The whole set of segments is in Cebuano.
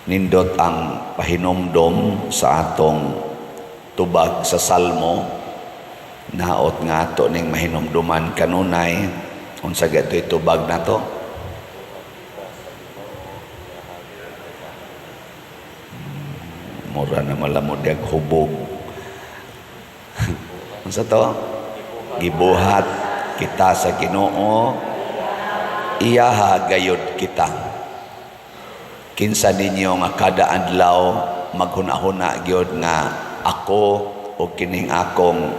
Nindot ang pahinomdom sa atong tubag sa Salmo. Naot nga ato ning mahinomduman kanunay. Unsa gatoy tubag nato? Mura na malamod yag hubog. Unsa to? Gibuhat kita sa Ginoo, iyaha gayud kita. Kinsa ninyo nga kada adlaw maghuna-huna gyud nga ako o kining akong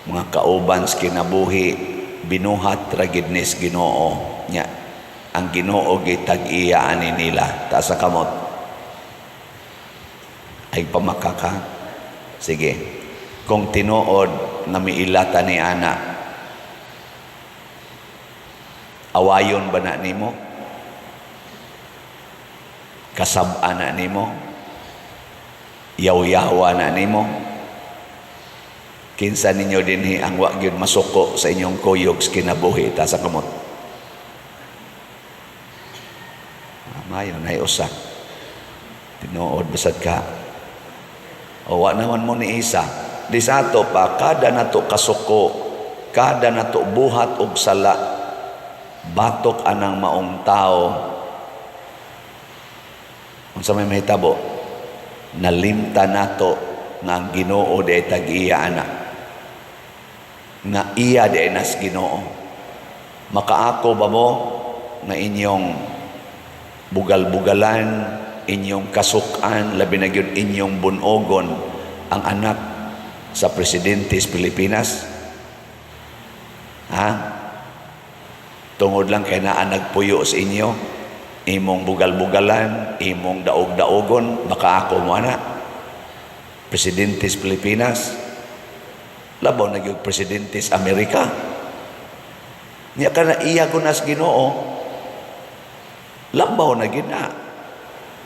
mga kauban sa kinabuhi binuhat ra gid nis Ginoo nya ang Ginoo gitag-iya ani nila? Taas sa kamot. Ay, pamakaka. Sige, kung tinuod nga miilata ni ana, awayon ba na nimo? Kasab-an na nimo? Yaw-yawa na nimo? Kinsa ninyo dinhi ang wa gyud masuko sa inyong kuyog sa kinabuhi? Taas sa kamot. Mayo na usa. Tinuod basad ka. O wa naman mo ni isa. Di sa ato pa, kada nato kasuko, kada nato buhat og sala, batok anang maong tao, unsa may mahitabo? Nalimta nato nga ang Ginoo di ay tag-iya ana. Nga iya di ay nas Ginoo. Makaako ba mo nga inyong bugal-bugalan, inyong kasukan, labi na gyud inyong bunogon ang anak sa presidente sa Pilipinas? Ha? Tungod lang kay naa nagpuyo sa inyo, imong bugal-bugalan, imong daog-daogon, baka ako mo ana. Presidente sa Pilipinas, labaw na gyud presidente sa Amerika. Nya kana iya ko nas Ginoo, labaw na gyud na.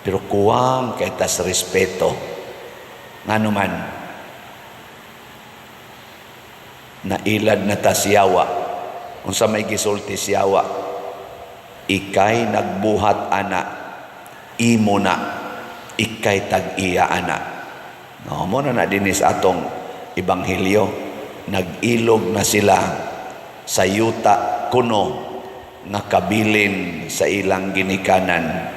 Pero kuwang kay tas respeto. Ngano man, nailad na ta siyawa. Unsa may gisulti siyawa? Ikay nagbuhat ana, imo na, ikay tag-iya ana. No, mo na na dinis atong ebanghelyo. Nag-ilog na sila sa yuta kuno nga kabilin sa ilang ginikanan.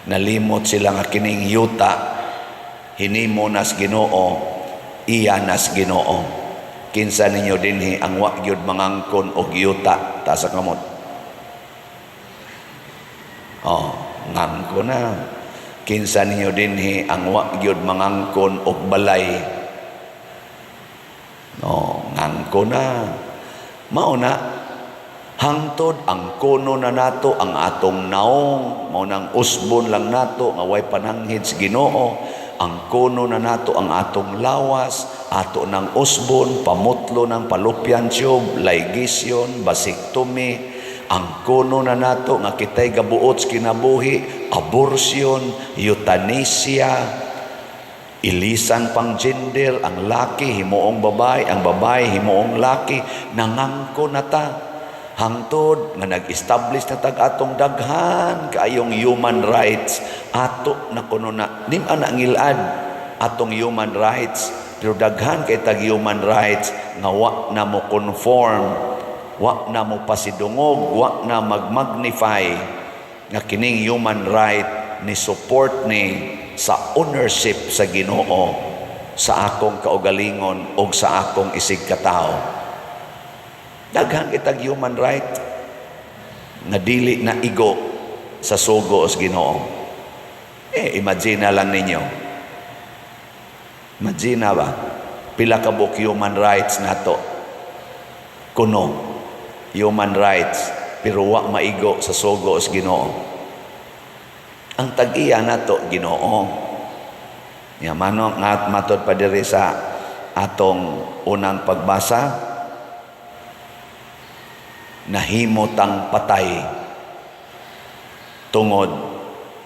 Nalimot sila nga kining yuta hinimo nas Ginoo, iya nas Ginoo. Kinsa ninyo dinhi ang wa gyud mangangkon og yuta? Taas sa kamot. Oh, ngangko na. Kinsa ninyo dinhi ang wa gyud mangangkon og balay? No, ngangko na. Mao na hangtod ang kuno na nato ang atong naong, mao nang usbon lang nato nga way pananghid sa Ginoo. Ang kuno na nato ang atong lawas, ato ng usbon, pamutlo ng fallopian tube, ligation, vasectomy. Ang kuno na nato nga kitay gabuot sa kinabuhi, abortion, euthanasia, ilisan pang gender, ang laki himuong babae, ang babae himuong laki. Nangangko na ta hangtod nga nag-establish na tag atong daghan kaayong human rights. Ato na kuno na nim ana ngilad atong human rights, pero daghan kay tag human rights nga wa na mo conform, wa na mo pasidungog, wa na magmagnify nga kining human right ni support ni sa ownership sa Ginoo sa akong kaugalingon og sa akong isig katao. Daghan kitag human right nga dili na igo sa sugo sa Ginoo. Eh, imagine na lang ninyo. Imagine na ba? Pila ka buok human rights nato. Kuno human rights pero wa maigo sa sugo sa Ginoo. Ang tag-iya nato Ginoo. Ya mano nga matod pa diri sa atong unang pagbasa, nahimo tang patay tungod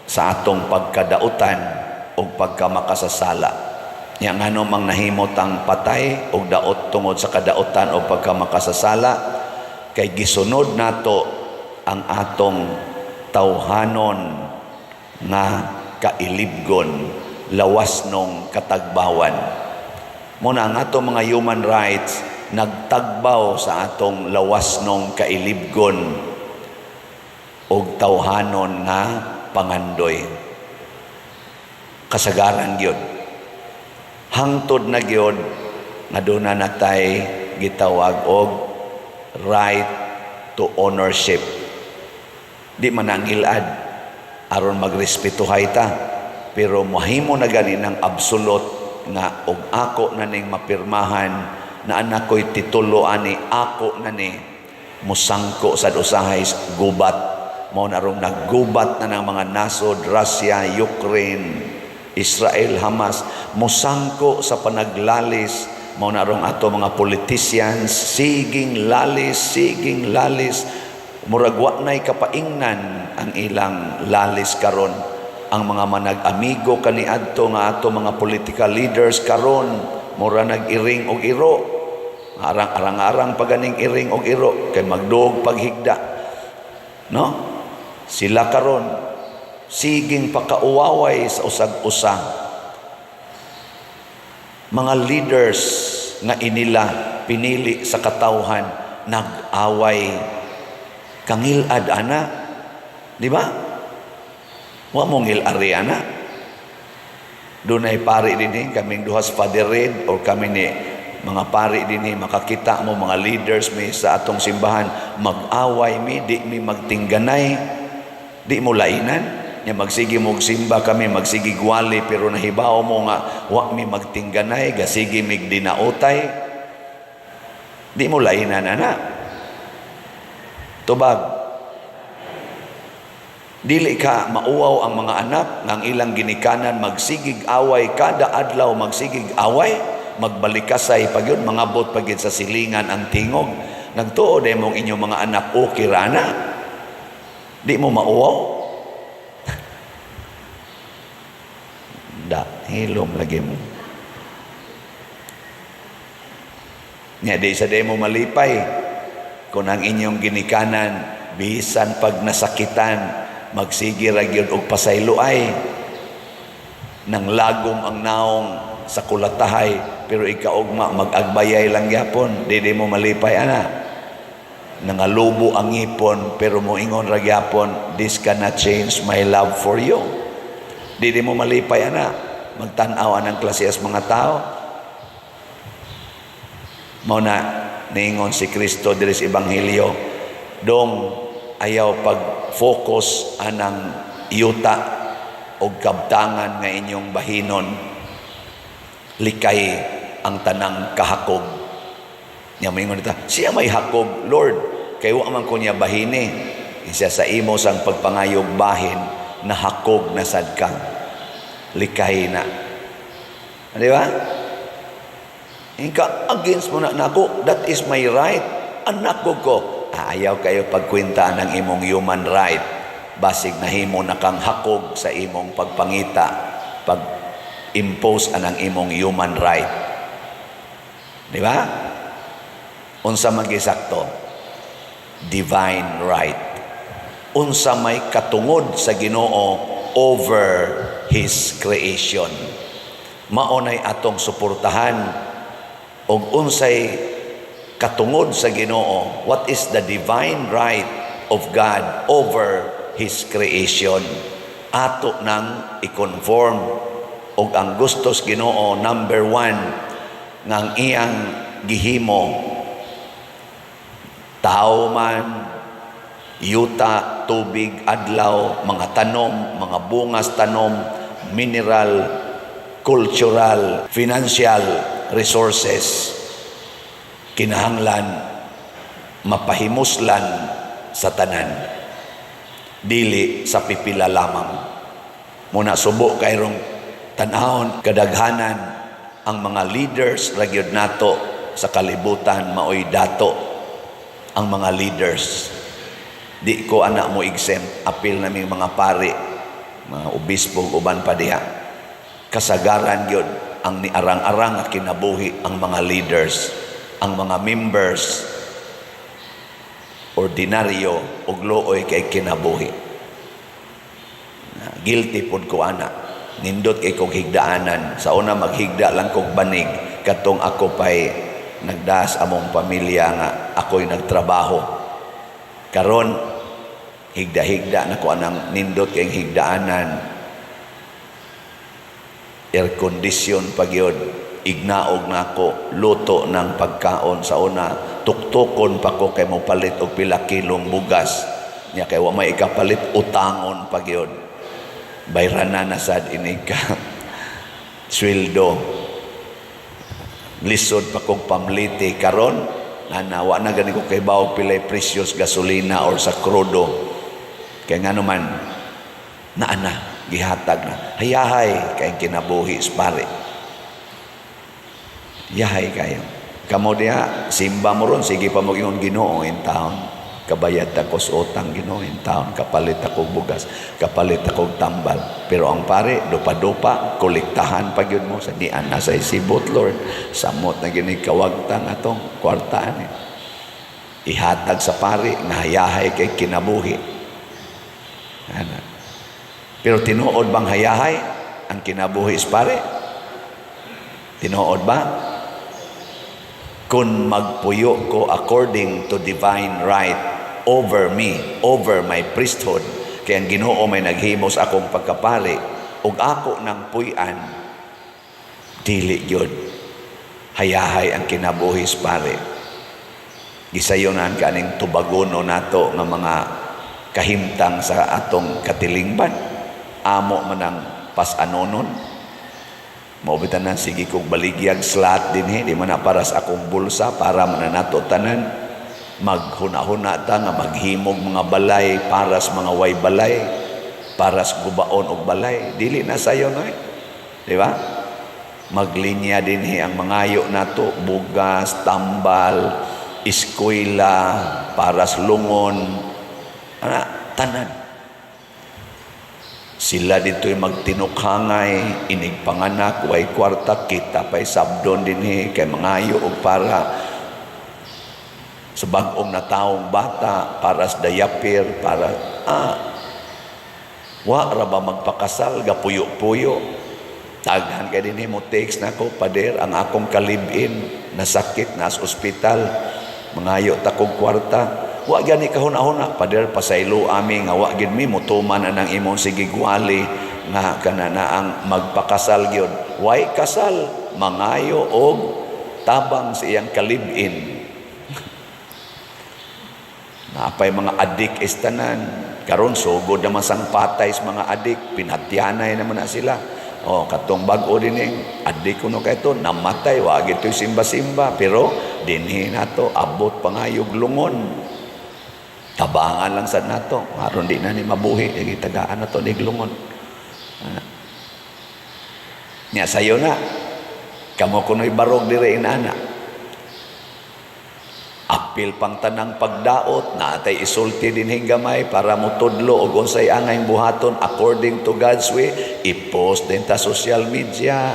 sa atong pagkadautan o pagkamakasasala. Nya ngano mang nahimo tang patay og daot tungod sa kadautan o pagkamakasasala? Kay gisunod nato ang atong tawhanon nga kailibgon, lawasnong katagbawan. Mao na ang atong mga human rights nagtagbaw sa atong lawasnong kailibgon og tawhanon nga pangandoy. Kasagaran gyud. Hangtod na gyud nga duna natay gitawag og right to ownership. Di man ang ilad aron magrespetuhay ta, pero mahimo na gani ng absolute nga og ako na ning mapirmahan na anak ko'y titulo ani, ako na ni musangko sa usahay gubat. Mao na rong naggubat na ng mga nasod, Russia, Ukraine, Israel, Hamas, musangko sa panaglalis. Mao na rong ato mga politicians siging lalis, siging lalis, murag wa na'y kapaingnan ang ilang lalis karon. Ang mga manag-amigo kaniadto nga ato mga political leaders karon mura nag-iring og iro, arang-arang-arang paganing iring og iro kay magduog paghigda, no? Sila karon siging pakauwaway sa usag-usa. Mga leaders nga inila pinili sa katawhan nag-away. Kangilad ana, di ba? Wa mo ngilari ana. Dunay pari dinhi, kaming duha sa Father Red or kami ni mga pari dinhi, makakita mo mga leaders mi sa atong simbahan mag-away mi, di mi magtingganay, di mo lainan nya. Magsige mo simba kami, magsige gwali, pero nahibaw mo nga wa mi magtingganay, gasige mig dinautay, di mo lainan ana. Tubag. Dili ka mauwaw ang mga anak nga ang ilang ginikanan magsigig away kada adlaw, magsigig away, magbalikasay pag yun, mangabot pag yun sa silingan ang tingog. Nagtuo day mong inyong mga anak okay ra na. Di mo mauwaw? Da, hilom lagi mo. Nga di sa di mo malipay kung ang inyong ginikanan bisan pag nasakitan magsige ra gyud og pasayloay, nang lagom ang naong sa kulatahay, pero ikaugma mag-agbayay lang gyapon. Di mo malipay ana? Nangalubo ang ngipon pero moingon ra gyapon, "This cannot change my love for you." Di mo malipay ana? Magtan-aw anang klase as mga tao. Mao na niingon si Kristo diri sa Ebanghelyo, dong ayaw pag-focus anang yuta og kabtangan nga inyong bahinon, likay ang tanang kahakog. Nya moingon dita, "Siya may hakog, Lord, kay wa man ko niya bahini." Siya sa imo sang pagpangayog bahin, nahakog na sad ka. Likay na. Di ba? Inka against mo na nako, that is my right. Anak ko ko. Ah, ayaw kayo pagkwenta ng imong human right. Basig nahimo na kang hakog sa imong pagpangita, pag impose anang imong human right. Di ba? Unsa man gisakto? Divine right. Unsa may katungod sa Ginoo over His creation. Mao nay atong suportahan. Og unsay katungod sa Ginoo? What is the divine right of God over His creation? Ato nang i-conform. Og ang gustos Ginoo, number one, nga ang iyang gihimo, tao man, yuta, tubig, adlaw, mga tanom, mga bungas tanom, mineral, cultural, financial resources, kinahanglan mapahimuslan sa tanan, dili sa pipila lamang. Muna subo kayrong tanahon, kadaghanan ang mga leaders ra gyud nato sa kalibutan maoy dato. Ang mga leaders, di ko anak mo exempt, apil naming mga pari, mga obispo, uban pa diha. Kasagaran gyud ang niarang-arang nga kinabuhi ang mga leaders, ang mga members ordinaryo ug luoy kay kinabuhi. Guilty pod ko ana. Nindot kay kog higdaanan. Sa una, maghigda lang kog banig katong ako pay nagdas among pamilya nga ako'y nagtrabaho. Karon higda-higda na ko anang nindot kay higdaanan, air condition pa gyud, ignaog nako luto ng pagkaon. Sa una, tuktukon pa ko kay mo palit og pila kilong bugas nya, kay wa may ikapalit, utangon pa gyud, bayranan na sad ini ka sweldo, lisod pa kog pamliti. Karon ana, wa na gani ko kay bawo pilay presyos gasolina or sa krudo, kay ngano man naa na, gihatag na. Hayahay kay kinabuhi sa pare, yahay kayo. Kamo diha, simba mo ron, sige pa mo ingon, "Ginoo, in taon kabayad ako sa utang, Ginoo, in taon kapalit ako bugas, kapalit ako tambal." Pero ang pare, dupa-dupa, kolektahan pa gyud mo sa dian na sa sibot, "Lord, samot na gini kawagtang atong kwarta ani." Ihatag sa pare nga hayahay kay kinabuhi ana. Pero tinuod bang hayahay ang kinabuhi sa pare? Tinuod ba? Kung magpuyo ko according to divine right over me, over my priesthood, kay ang Ginoo may naghimo sa akong pagkapari, ug ako nang puy-an, dili gyud hayahay ang kinabuhi sa pare. Gisayonan kaning tubagono nato nga mga kahimtang sa atong katilingban. Amo man ang pasanonon. Mao bitaw na sige kog baligyag slot dinhi, di man na para sa akong bulsa, para man na nato tanan. Maghuna-huna ta nga maghimog mga balay para sa mga way balay, para sa gubaon og balay. Dili na sayo no eh. Di ba? Maglinya dinhi ang mangayo nato, bugas, tambal, eskwela, para sa lungon, ana, tanan. Sila dito'y magtinukhangay, inig panganak, way kwarta, kita pa'y sabdon dinhi, kay mangayo og para sa bag-ong natawong bata, para sa diaper, para, wa ra ba magpakasal, gapuyo-puyo. Daghan kay dinhi mo text nako, "Pader, ang akong ka-live-in, nasakit, nas ospital, mangayo ta kog kwarta." Wa gani kahuna-huna, "Pader, pasaylo ami nga wa gid mi mutuman anang imong sigigwali nga kana na ang magpakasal gyud." Way kasal, mangayo og tabang sa iyang ka-live-in. Napay mga adik istanan. Karon sugod naman sang patay sa mga adik, pinatyanay naman na sila. Oh, katong bag-o din adik kuno kay to, namatay, wa gito'y simba-simba, pero dinhi nato abot pangayog lungon. Tabangan lang sad nato, aron di na ni mabuhi, lagi tagaan nato ni lungon. Ah. Nya sayo na. Kamo kuno'y barog dire inana. Apil pang tanang pagdaot, natay isulti din gamay para motudlo og unsay angay buhaton according to God's way, i-post din ta social media.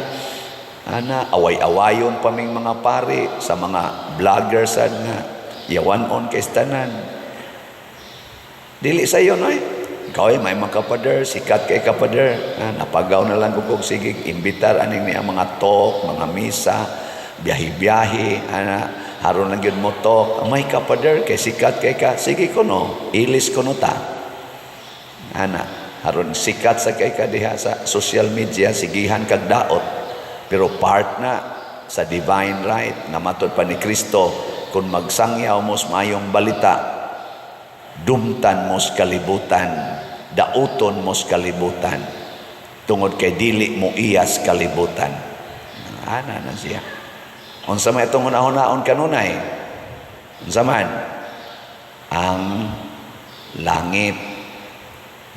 Ana, away-awayon pa ming mga pari sa mga vloggers sad nga yawan-on kay tanan. Dili sayo no eh. Ikaw ay may mga kapader, sikat kay kapader. Ah, napagaw na lang ko sige, imbitar aning niya mga talk, mga misa, biyahe-biyahe, ana, haron lang gyud mo talk. May kapader, kay sikat kay ka, sige ko no, ilis ko no ta. Ana, haron sikat sa kay ka diha sa social media, sigihan kag daot. Pero part na sa divine right nga matod pa ni Kristo, kung magsangyaw mo sa maayong balita, dumtan mo sa kalibutan, dauton mo sa kalibutan, tungod kay dili mo iyas kalibutan. Ana na siya. Unsa man itong hunahunahon kanunay? Unsa man? Ang langit.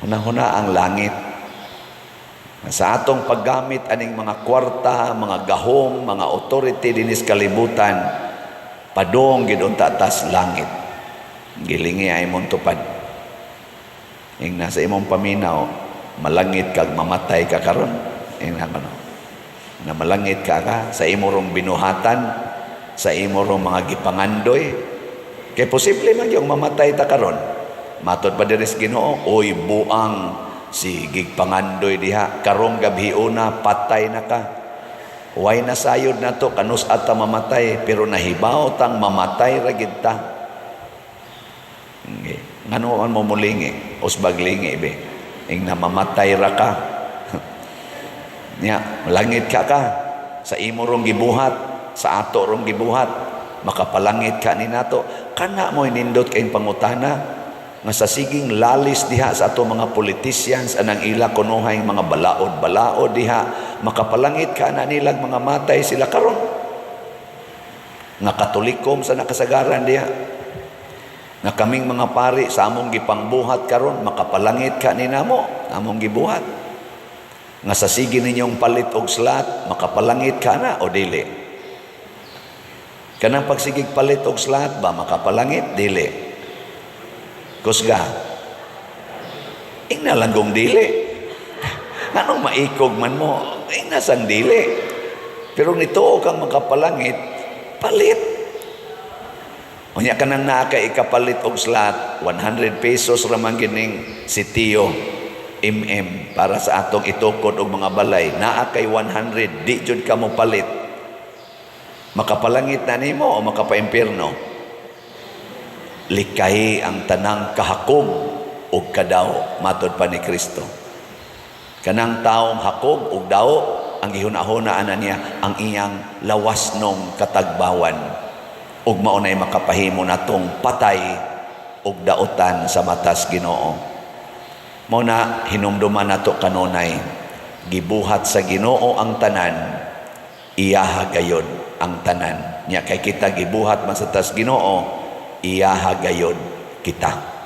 Hunahuna ang langit. Sa atong paggamit aning mga kwarta, mga gahom, mga authority dinis kalibutan, padong gid unta tas langit. Gilingi ay mong tupad. Ing nasa imong paminaw, malangit kag mamatay ka karon. Ing na no. Na malangit ka ka sa imo rong binuhatan, sa imo rong mga gipangandoy. Kay posible man yung mamatay ta karon. Matod pa diri sa Ginoo, "Oy buang." Sige pangandoy diha karong gabhiona, patay na ka. Way na sayod nato kanus ata mamatay, pero nahibaw tang mamatay ra gid ta. Okay. Ngano man mo mulingi, usbag lingi be. Ing na mamatay ra ka. Nya, langit ka ka sa imo rong gibuhat, sa ato rong gibuhat, makapalangit ka ni nato. Kana mo nindot kayong pangutana nga sa siging lalis diha sa ato mga politicians anang ila kunuhay mga balaod-balaod diha, makapalangit ka na nilang mga matay sila karon nga Katolikom sa nakasagaran diha, nga kaming mga pari sa among gipangbuhat karon, makapalangit ka ni namo among gibuhat, nga sa sige ninyong palit og slot, makapalangit ka na o dili? Kanang pagsigig palit og slot ba, makapalangit dili? Kusga, ingna lang kung dili. Anong maikog man mo, ingna sang dili. Pero nito kang makapalangit, palit. Unya kanang naa ka ikapalit og slot, 100 pesos ra man gining sitiyo MM para sa atong itukod og mga balay. Naa kay 100, di jud ka mo palit. Makapalangit na nimo o makapaimpierno? Likay ang tanang kahakog ug kadaw, matod pa ni Kristo. Kanang taong hakog ug daw, ang gihuna-huna ana niya ang iyang lawas nong katagbawan ug mao nay makapahimo natong patay ug dautan sa matas Ginoo. Mao na hinumduman nato kanunay, gibuhat sa Ginoo ang tanan, iyaha gayod ang tanan. Nya kay kita gibuhat man sa tas Ginoo, iyaha gayod kita.